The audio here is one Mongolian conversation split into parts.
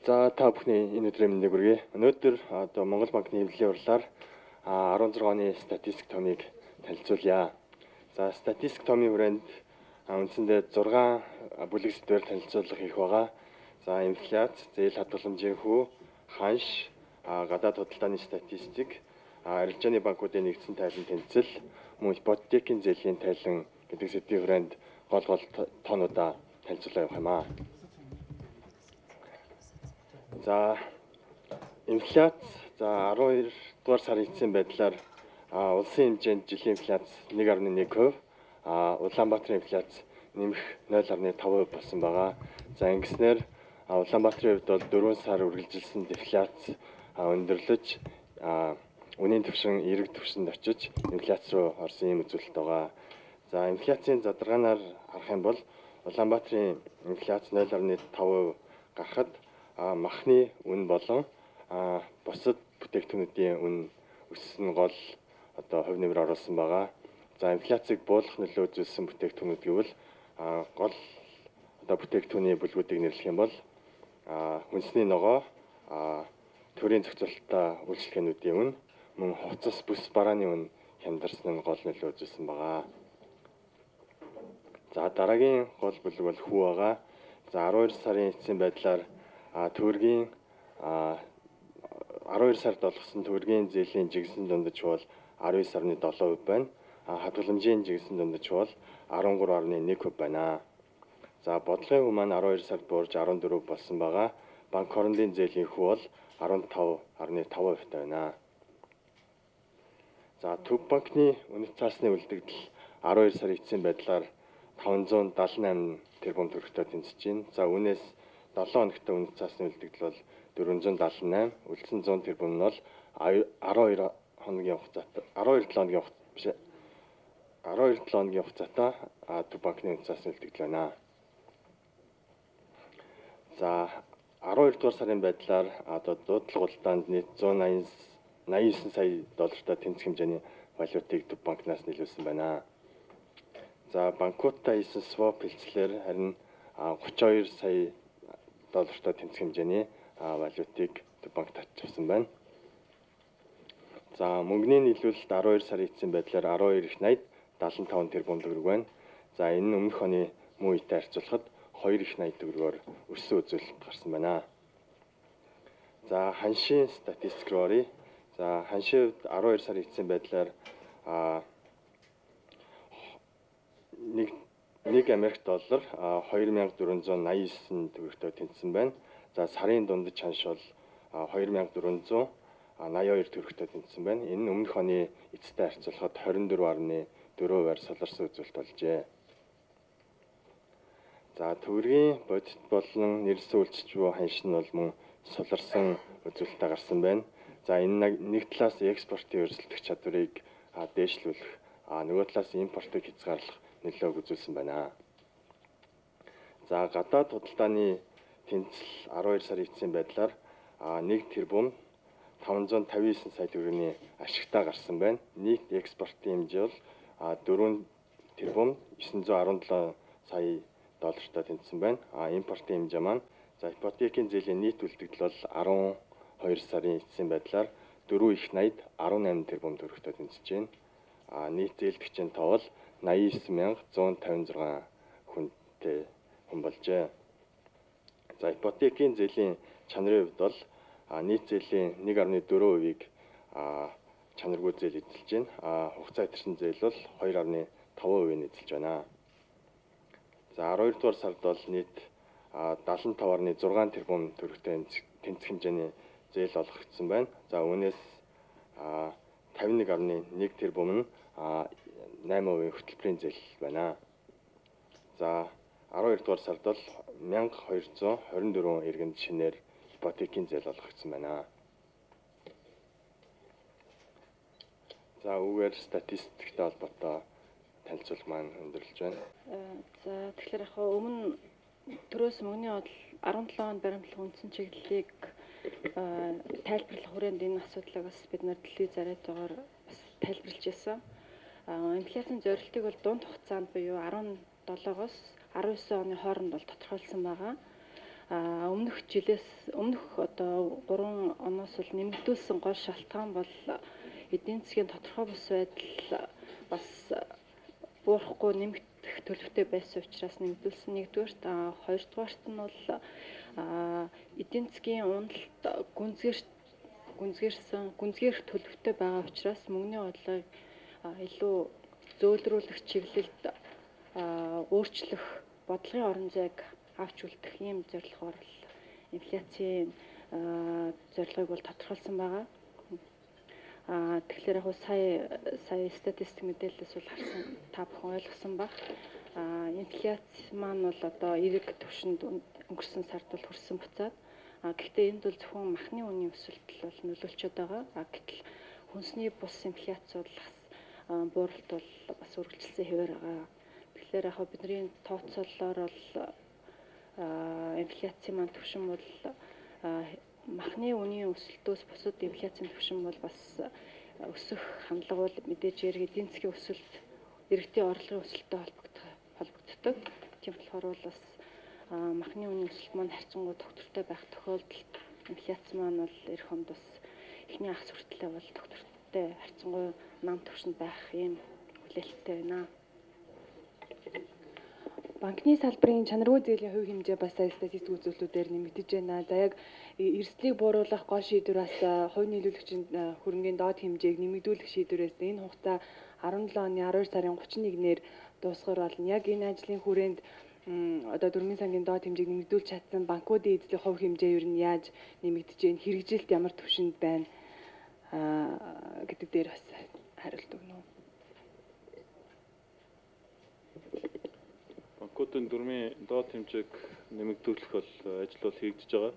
За та бүхний энэ өдрийн мэндийг хүргэе. Өнөөдөр одоо Монгол банкны хэвлэлийн хурлаар 16 оны статистик томыг танилцуулъя. За статистик томын хүрээнд үндсэндээ 6 бүлэг сэдвээр танилцуулга хийх байгаа. За инфляц, зээл хадгаламжийн хүү, ханш, гадаад худалдааны статистик, арилжааны банкуудын нэгдсэн тайлан тэнцэл, мөн ипотекийн зээлийн тайлан гэдэг сэдвийн хүрээнд гол гол тоонуудаа танилцуулаа явах юм аа. За инфляц, за 12 дугаар сарын эцсийн байдлаар улсын хэмжээнд жилийн инфляц 1.1%, Улаанбаатарын инфляц нэмэх 0.5% болсон байгаа. За ингэснээр Улаанбаатарын хувьд бол 4 сар үргэлжилсэн дефляц өндөрлөж, үнийн түвшин эерэг түвшинд очиж инфляц руу орсон ийм үзүүлэлт байгаа. За инфляцийн задаргаанаар харах юм бол Улаанбаатарын инфляц 0.5% гарахад махны үн болон бусад бүтээгдэхүүнүүдийн үн өссөн гол одоо хувь нэмэр оруулсан байгаа. За инфляцийг буулгах нөлөө үзүүлсэн бүтээгдэхүүнүүд гэвэл гол одоо бүтээгдэхүүний бүлгүүдийг нэрлэх юм бол хүнсний ногоо, төрийн зохицуулалттай үйлчилгээнүүдийн үн, мөн хувцас бүс барааны үн хямдарсан нь гол нөлөө үзүүлсэн байгаа. За дараагийн гол бүлэг бол хүү байгаа. За 12 сарын эцсийн байдлаар төгрөгийн 12 сард олгосон төгрөгийн зээлийн жигсэн дундаж бол 19.7% байна. Хадгаламжийн жигсэн дундаж бол 13.1% байна. За бодлогын хүү маань 12 сард буурж 14 болсон байгаа. Банк хорондын зээлийн хүү бол 15.5% байна. За Төв банкны үнэт цаасны үлдэгдэл 12 сарын эцсийн байдлаар 578 тэрбум төгрөгтэй тэнцэж байна. За үүнээс 7 хоногт үнэт цаасны үлдэгдэл бол 478, үлдсэн 100 тэрбум нь бол 12 хоногийн хугацаатай 12 7 хоногийн биш 12 7 хоногийн хугацаатай Төв банкны үнэт цаасны үлдэгдэл байна. За 12 дугаар сарын байдлаар одоо дуудлага худалдаанд нийт 189 сая доллартай тэнцэх хэмжээний валютыг Төв банкнаас нийлүүлсэн байна. За банкудтай хийсэн swap хэлцлээр харин 32 сая доллартай тэнцэх хэмжээний валютыг Төв банк татж авсан байна. За мөнгөний нийлүүлэлт 12 сарын эцсийн байдлаар 12 их 80 75 тэрбум төгрөг байна. За энэ нь өмнөх оны мөн үетэй харьцуулахад 2 их 80 төгрөгөөр өссөн үзүүлэлт гарсан байна. За ханшийн статистик руу оръё. За ханшийн хувьд 12 сарын эцсийн байдлаар 1 Америк доллар 2489 төгрөгтэй тэнцсэн байна. За сарын дундаж ханш бол 2482 төгрөгтэй тэнцсэн байна. Энэ нь өмнөх оны эцэстэй харьцуулахад 24.4%-аар суларсан үзүүлэлт болжээ. За төгрөгийн бодит болон нэрсэн үйлчилж буй ханш нь бол мөн суларсан үзүүлэлтээ гарсан байна. За энэ нэг талаас экспортын өрсөлдөх чадварыг дээшлүүлэх, нөгөө талаас импортыг хязгаарлах нөлөөг үзүүлсэн байна. За гадаад худалдааны тэнцэл 12 сарын эцсийн байдлаар 1 тэрбум 559 сая төгрөгийн ашигтай гарсан байна. Нийт экспортын хэмжээ бол 4 тэрбум 917 сая доллартай тэнцсэн байна. Импортын хэмжээ маань за ипотекийн зээлийн нийт үлдэгдэл бол 12 сарын эцсийн байдлаар 4 их 80 18 тэрбум төгрөгтэй тэнцэж байна. Нийт зээлдэгчийн тоо бол 89,156 хүнтэй хүн болжээ. За ипотекийн зээлийн чанарын хувьд бол нийт зээлийн 1.4%-ийг чанаргүй зээл эзэлж байна. Хугацаа хэтэрсэн зээл бол 2.5%-ийг эзэлж байна. За 12 дугаар сард бол нийт 75.6 тэрбум төгрөгтэй тэнцэх хэмжээний зээл олгогдсон байна. За үүнээс 51.1 тэрбум нь 8% хөтөлбөрийн зээл байна. За 12 дугаар сард бол 1224 иргэнд шинээр ипотекийн зээл олгогдсон байна. За үүгээр статистиктэй холбоотой танилцуулга маань өндөрлөж байна. За тэгэхээр яг өмнө төрөөс мөнгөний бодол 17 онд баримтлах үндсэн чиглэлийг тайлбарлах хүрээнд энэ асуудлыг бас бид нар дэлхий зариатайгаар бас тайлбарлаж байсан. Инфляцийн зорилтыг бол дунд хугацаанд буюу 17-оос 19 оны хооронд бол тодорхойлсон байгаа. Өмнөх Өмнөх жилээс өмнөх одоо 3 оноос бол нэмэгдүүлсэн гол шалтгаан бол эдийн засгийн тодорхой бус байдал бас буурахгүй нэмэгдэх төлөвтэй байсан учраас нэмэгдүүлсэн нэгдүгээрт, хоёрдугаарт нь бол эдийн засгийн уналт гүнзгийрэх төлөвтэй байгаа учраас мөнгөний бодлогыг илүү зөөлрүүлэх чиглэлд өөрчлөх бодлогын орон зайг авч үлдэх ийм зорилгоор л инфляцийн зорилгыг бол тодорхойлсон байгаа. Тэгэхээр яг сая статистик мэдээлэлээс бол харсан та бүхэн ойлгосон баг. Инфляц маань бол одоо эерэг түвшинд өнгөрсөн сард бол хүрсэн буцаад. Гэхдээ энд бол зөвхөн махны үнийн өсөлт бол нөлөөлчөөд байгаа. Гэтэл хүнсний бус инфляц бол бас бууралт бол бас үргэлжилсэн хэвээр байгаа. Тэгэхээр яг бидний тооцоололоор бол инфляцийн маань түвшин бол махны үнийн өсөлтөөс бусад инфляцийн түвшин бол бас өсөх хандлага бол мэдээж хэрэг эдийн засгийн өсөлт, иргэдийн орлогын өсөлттэй холбогддог. Тийм болохоор бол бас махны үнийн өсөлт маань харьцангуй тогтвортой байх тохиолдолд инфляц маань бол эх онд бас эхний хагас хүртлээр бол тогтвортой харьцангуй нам түвшинд байх ийм хүлээлттэй байна. Банкны салбарын чанаргүй зээлийн хувь хэмжээ бас статистик үзүүлэлтүүдээр нэмэгдэж байна. За яг эрсдлийг бууруулах гол шийдвэр бас хувь нийлүүлэгчийн хөрөнгийн доод хэмжээг нэмэгдүүлэх шийдвэрээс энэ хугацаа 17 оны 12 сарын 31-ээр дуусгах болно. Яг энэ ажлын хүрээнд одоо дөрмийн сангийн доод хэмжээг нэмэгдүүлж чадсан банкуудын эзлэх хувь хэмжээ ер нь яаж нэмэгдэж байна, хэрэгжилт ямар түвшинд байна гэдэг дээр бас хариулт өгнө үү? Банкуудын дүрмийн доод хэмжээг нэмэгдүүлэх бол ажил бол хийгдэж байгаа.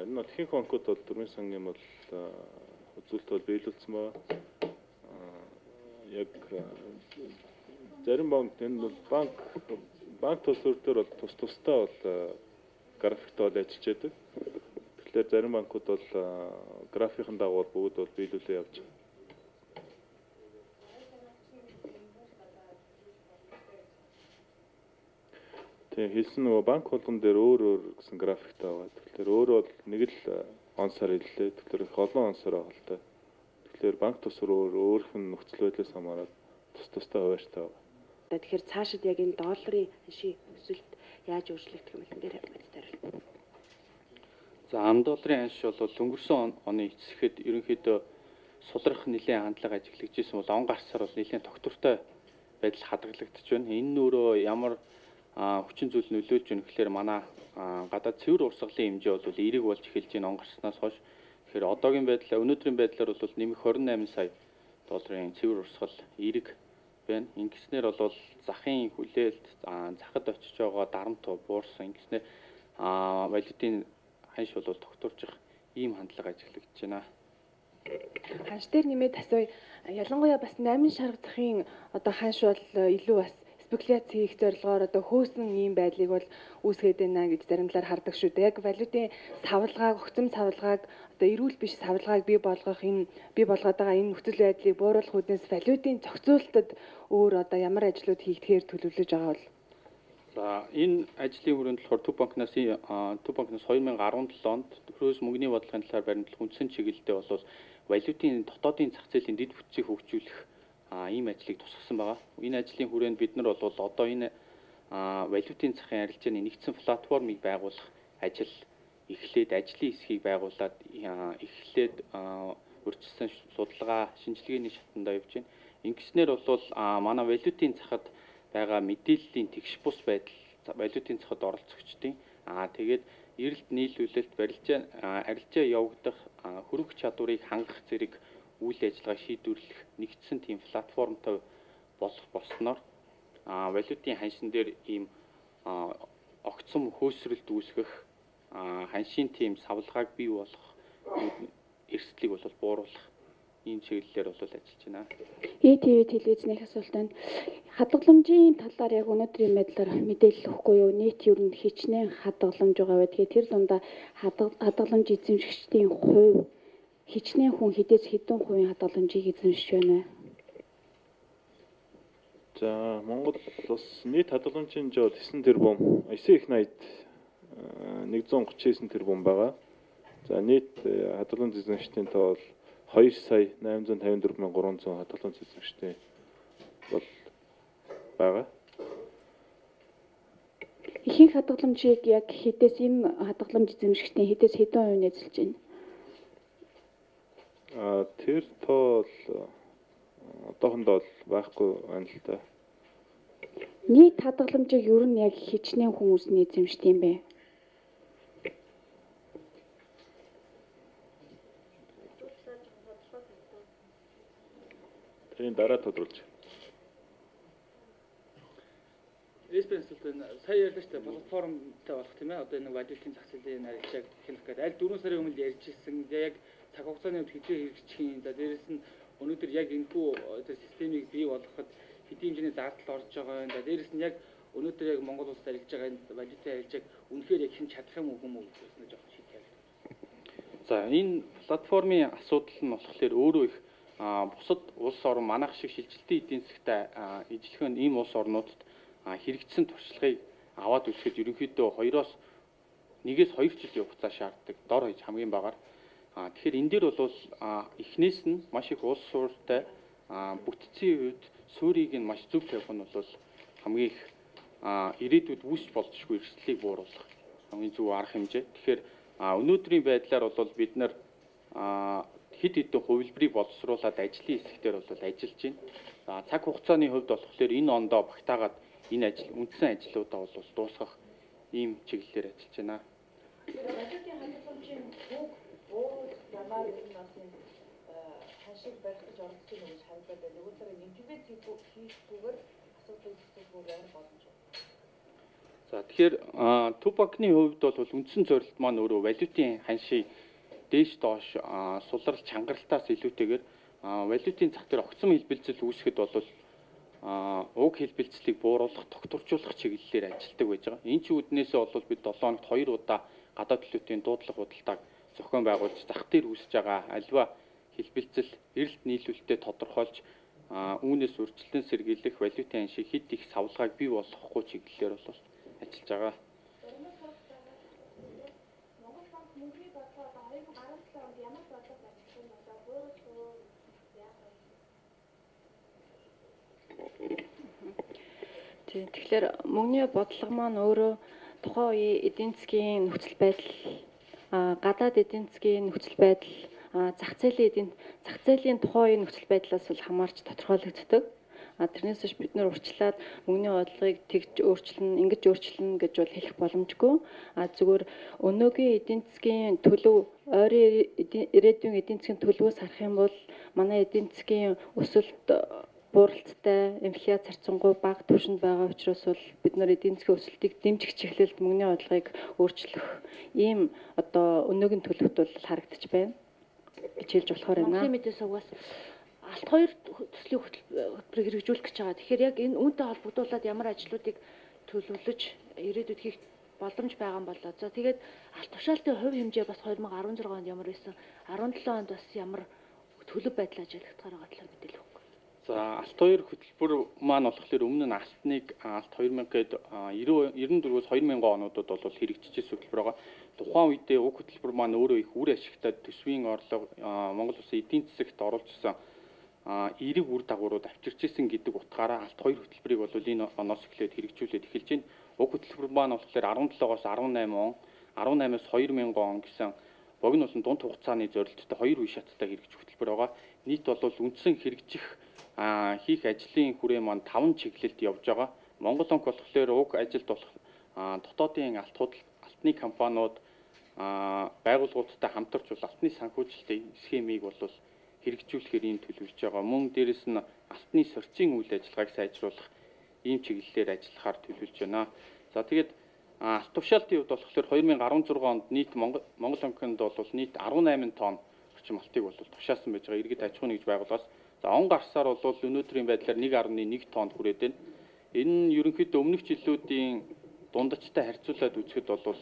Энэ нь бол ихэнх банкуд бол дүрмийн сангийн бол үзүүлэлт бол биелүүлсэн байгаа. Яг зарим банк энэ бол банк төсвөр дээр бол тус тусдаа бол графиктай бол ажиллаж байдаг. Тэгэхээр зарим банкуд бол графикын дагуу бүгд бол биелүүлээ явж байгаа. Тийм хэлсэн нөгөө банк болгон дээр өөр өөр гэсэн графиктай байгаа. Тэгэхээр өөр бол нэг л он сар хэллээ. Тэгэхээр их олон он сар байгаа л та. Тэгэхээр банк төсвөр өөр өөрөх нь нөхцөл байдлаас хамаарат тус тустай хуваарьтай байгаа. Тэгэхээр цаашид яг энэ долларын ханшийн өсөлт яаж өөрчлөгдөх юм бэ дээр бодит хариулт. За ам долларын ханш бол өнгөрсөн оны эцэхэд ерөнхийдөө сулрах нэлээд хандлага ажиглагдж ирсэн бол он гарсаар бол нэлээд тогтвортой байдал хадгалагдаж байна. Энэ нь өөрөө ямар хүчин зүйл нөлөөлж байна гэхээр манай гадаад цэвэр урсгалын хэмжээ бол эерэг болж эхэлж байна он гарснаас хойш. Тэгэхээр одоогийн байдлаар өнөөдрийн байдлаар бол нэмэх 28 сая долларын цэвэр урсгал эерэг байна. Ингэснээр бол захын хүлээлт, захад очиж байгаа дарамт буурсан. Ингэснээр валютын ханш бол тогтворчих ийм хандлага ажиглагдж байна. Ханш дээр нэмээд асууя. Ялангуяа бас 8 шарга захын одоо ханш бол илүү бас спекуляц хийх зорилгоор одоо хөөсөн ийм байдлыг бол үүсгээд байна гэж зарим талаар хардаг шүү дээ. Яг валютын савлгааг, огцом савлгааг одоо эрүүл биш савлгааг бий болгох энэ бий болгоод байгаа энэ нөхцөл байдлыг бууруулах үүднээс валютын зохицуулалтад өөр одоо ямар ажлууд хийгдэхээр төлөвлөж байгаа бол? За энэ ажлын хүрээнд болохоор Төв банкнаас 2017 онд хөрөөс мөнгөний бодлогын талаар баримтлах үндсэн чиглэлдээ бол валютын дотоодын зах зээлийн дэд бүтцийг хөгжүүлэх ийм ажлыг тусгасан байгаа. Энэ ажлын хүрээнд бид нар бол одоо энэ валютын захын арилжааны нэгдсэн платформыг байгуулах ажил эхлээд ажлын хэсгийг байгуулад эхлээд урьдчилсан судалгаа шинжилгээний шатандаа явж байна. Ингэснээр бол манай валютын захад байгаа мэдээллийн тэгш бус байдал валютын захад оролцогчдын тэгээд эрэлт нийлүүлэлт арилжаа явагдах хөрөнгө чадварыг хангах зэрэг үйл ажиллагаа шийдвэрлэх нэгдсэн тийм платформтой болох болсноор валютын ханшин дээр ийм огцом хөөсрөлт үүсгэх ханшийн тийм савлгааг бий болгох эрсдлийг бол бууруулах ийм чиглэлээр бол ажиллаж байна. ETV телевизний асуулт байна. Хадгаламжийн талаар яг өнөөдрийн байдлаар мэдээлэл өгөхгүй юу? Нийт ер нь хичнээн хадгаламж байгаа вэ? Тэгэхээр тэр дундаа хадгаламж эзэмшигчдийн хувь хичнээн хүн хэдээс хэдэн хувийн хадгаламжийг эзэмшиж байна вэ? За Монгол улс нийт хадгаламжийн хэмжээ бол 9 тэрбум 9 их 80 139 тэрбум байгаа. За нийт хадгаламж эзэмшигчдийн тоо бол 2 сая 854,300 хадгаламж эзэмшигчдийн бол байгаа. Ихэнх хадгаламжийг яг хэдээс энэ хадгаламж эзэмшигчдийн хэдээс хэдэн хувь нь эзэлж байна? Тэр тоо бол одоохондоо бол байхгүй байна л да. Нийт хадгаламжийг ер нь яг хичнээн хүмүүс нь эзэмшдэг юм бэ? Тэрийн дараа тодруулж. Эспенсэлтэй сая ярьлаа шүү дээ, платформтой болох тийм ээ. Одоо энэ валютын зах зээлийн арилжааг хянах гэдэг. Аль 4 сарын өмнө ярьж ирсэн. Яг цаг хугацааны хувьд хэзээ хэрэгжих юм. За дээрэс нь өнөөдөр яг энэхүү тэр системийг бий болгоход хэдийн хэмжээний зардал орж байгаа юм. За дээрэс нь яг өнөөдөр яг Монгол улсад арилж байгаа энэ валютын арилжааг үнэхээр яг хэн чадах юм уу юм уу гэж байна жоохон шийдэл. За энэ платформын асуудал нь болохоор өөрөө их бусад улс орн манайх шиг шилжилтийн эдийн засгтай ижилхэн ийм улс орнуудад хэрэгжсэн туршлагыг аваад үзэхэд ерөнхийдөө 1-ээс 2 жилийн хугацаа шаарддаг. Дор хаяж хамгийн багаар. Тэгэхээр энэ дээр бол эхнээс нь маш их улс суурьтай бүтцийн хувьд суурийг нь маш зөв тавих нь бол хамгийн их ирээдүйд үүсч болзошгүй эрсдлийг бууруулах хамгийн зөв арга хэмжээ. Тэгэхээр өнөөдрийн байдлаар бол бид нар хэд хэдэн хувилбарыг боловсруулад ажлын хэсэгтэр бол ажиллаж байна. За цаг хугацааны хувьд болохоор энэ ондоо багтаагаад энэ ажил үндсэн ажлуудаа бол дуусгах ийм чиглэлээр ажиллаж байна. Валютын хадгаламжийн түүх буу замаар ер нь бас энэ ханшиг барих гэж оролдож байна гэж харагдаад байна. Нөгөө талаараа интервенц хийхгүйгээр асуудлыг зохицуулах ямар боломж байна? За тэгэхээр Төв банкны хувьд бол үндсэн зорилт маань өөрөө валютын ханшийг дээш доош сулрал чангаралтаас илүүтэйгээр валютын зах дээр огцом хэлбэлзэл үүсгэхэд бол уг хэлбэлзлийг бууруулах, тогтворжуулах чиглэлээр ажилладаг байж байгаа. Энэ ч үүднээсээ бол бид 7 хоногт 2 удаа гадаад валютын дуудлага худалдааг зохион байгуулж зах дээр үүсэж байгаа альва хэлбэлзэл эрэлт нийлүүлэлтэд тодорхойлж үүнээс урьдчилан сэргийлэх валютын ханшийг хэд их савлгааг бий болгохгүй чиглэлээр бол ажиллаж байгаа. Монгол банк мөнгөний бодлого одоо 2017 онд ямар бодлого ажиглах юм болоо бууруулах уу яах вэ? Тийм, тэгэхээр мөнгөний бодлого маань өөрөө тухайн үеийн эдийн засгийн нөхцөл байдал, гадаад эдийн засгийн нөхцөл байдал, зах зээлийн тухайн үеийн нөхцөл байдлаас бол хамаарч тодорхойлогддог. Тэрнээс биш бид нэр урьдчилаад мөнгөний бодлогыг тэгж өөрчилнө, ингэж өөрчилнө гэж бол хэлэх боломжгүй. Зүгээр өнөөгийн эдийн засгийн төлөв, ойрын ирээдүйн эдийн засгийн төлөвөөс харах юм бол манай эдийн засгийн өсөлт бууралттай, инфляц харьцангуй бага түвшинд байгаа учраас бол бид нар эдийн засгийн өсөлтийг дэмжих чиглэлд мөнгөний бодлогыг өөрчлөх ийм одоо өнөөгийн төлөвт бол харагдаж байна гэж хэлж болохоор байна. Монголын мэдээ сувгаас алт хоёр төслийн хөтөлбөрийг хэрэгжүүлэх гэж байгаа. Тэгэхээр яг энэ үүнтэй холбогдуулаад ямар ажлуудыг төлөвлөж ирээдүйд хийх боломж байгаа юм болоо. За тэгээд алт тушаалтын хувь хэмжээ бас 2016 онд ямар байсан, 17 онд бас ямар төлөв байдал ажиллагдахаар байгаа талаар мэдээлэл өгөх. За алт хоёр хөтөлбөр маань болохоор өмнө нь алтныг алт 2000 гээд 94-өөс 2000 онуудад бол хэрэгжижсэн хөтөлбөр байгаа. Тухайн үедээ уг хөтөлбөр маань өөрөө их үр ашигтай төсвийн орлого Монгол улсын эдийн засагт оруулжсэн эерэг үр дагаврууд авчирч исэн гэдэг утгаараа алт хоёр хөтөлбөрийг бол энэ оноос эхлээд хэрэгжүүлээд эхэлж байна. Уг хөтөлбөр маань болохоор 17-оос 18 он, 18-аас 2000 он гэсэн богино болон дунд хугацааны зорилттой хоёр үе шаттай хэрэгжих хөтөлбөр байгаа. Нийт бол үндсэн хэрэгжих хийх ажлын хүрээ маань 5 чиглэлд явж байгаа. Монгол банк болохоор уг ажилд болох дотоодын алт алтны компаниуд байгууллагуудтай хамтарч бол алтны санхүүжилтийн схемийг бол хэрэгжүүлэхээр ийм төлөвлөж байгаа. Мөн дээрэс нь алтны сорцын үйл ажиллагааг сайжруулах ийм чиглэлээр ажиллахаар төлөвлөж байна. За тэгээд алт тушаалтын хувьд болохоор 2016 онд нийт Монгол банкнд бол нийт 18 тонн орчим алтыг бол тушаасан байж байгаа. Иргэд аж ахуйн нэгж байгууллагаас. За он гарсаар бол өнөөдрийн байдлаар 1.1 тоннд хүрээд байна. Энэ нь ерөнхийдөө өмнөх жилүүдийн дундажтай харьцуулаад үзэхэд бол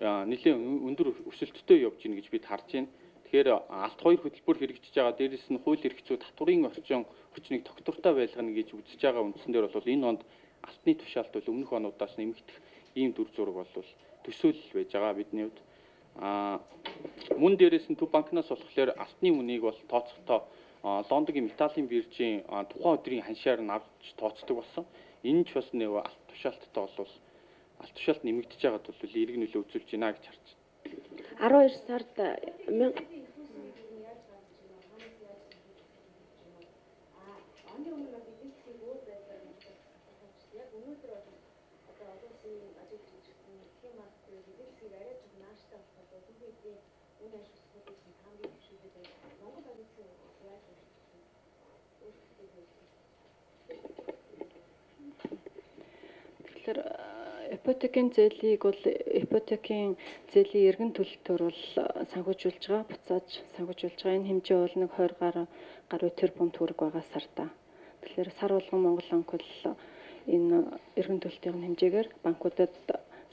нэлээд өндөр өсөлттэй явж байна гэж бид харж байна. Тэгэхээр алт хоёр хөтөлбөр хэрэгжиж байгаа. Дээрээс нь хууль эрх зүй татварын орчныг тогтвортой байлгана гэж үзэж байгаа үндсэн дээр бол энэ онд алтны тушаалт бол өмнөх онуудаас нэмэгдэх ийм дүр зураг бол төсөөлөл байж байгаа бидний хувьд. Мөн дээрээс нь Төв банкнаас болохоор алтны үнийг бол тооцохдоо Лондонгийн металлын биржийн тухайн өдрийн ханшаар нь авч тооцдог болсон. Энэ ч бас нэг алт тушаалттай бол алт тушаалт нэмэгдэж байгаад бол эерэг нөлөө үзүүлж байна гэж харж байна. 12 сард Тэгэхээр ипотекийн зээлийг бол ипотекийн зээлийн эргэн төлөлтөөр бол санхүүжүүлж байгаа, буцааж санхүүжүүлж байгаа. Энэ хэмжээ бол нэг 20 гаруй тэрбум төгрөг байгаа сартаа. Тэгэхээр сар болгон Монгол банк бол энэ эргэн төлөлтийн хэмжээгээр банкудад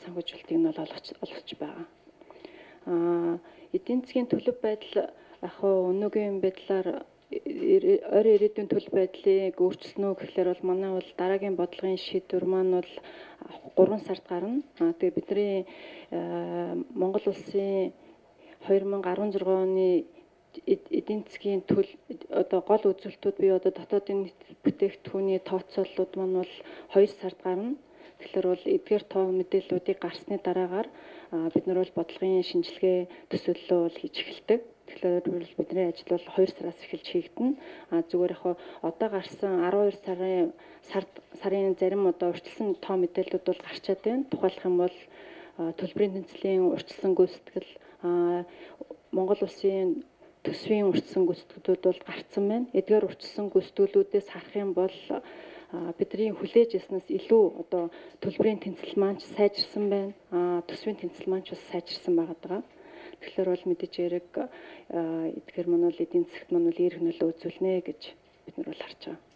санхүүжүүлэлтийг нь бол олгож байгаа. Эдийн засгийн төлөв байдал яг өнөөгийн байдлаар ойрын ирээдүйн төлөв байдлыг өөрчилнө үү гэхлээр бол манай бол дараагийн бодлогын шийдвэр маань бол 3 сард гарна. Тэгээ бидний Монгол улсын 2016 оны эдийн засгийн төл одоо гол үзүүлэлтүүд буюу одоо дотоодын нийт бүтээгдэхүүний тооцооллууд маань бол 2 сард гарна. Тэгэхээр бол эдгээр тоо мэдээллүүдийг гарсны дараагаар бид нар бол бодлогын шинжилгээ төсөөллөө бол хийж эхэлдэг. Тэгэхээр бол бидний ажил бол 2 сараас эхэлж хийгдэнэ. Зүгээр яг одоо гарсан 12 сарын зарим одоо урьдчилсан тоо мэдээллүүд бол гарчаад байна. Тухайлах юм бол төлбөрийн тэнцлийн урьдчилсан гүйцэтгэл, Монгол улсын төсвийн урьдчилсан гүйцэтгэлүүд бол гарцсан байна. Эдгээр урьдчилсан гүйцэтгэлүүдээс харах юм бол бидний хүлээж яснаас илүү одоо төлбөрийн тэнцэл маань ч сайжирсан байна. Төсвийн тэнцэл маань ч бас сайжирсан байгаа даа. Тэгэхээр бол мэдээж хэрэг эдгээр маань бол эдийн засагт маань бол эерэг нөлөө үзүүлнэ гэж бид нар бол харж байгаа.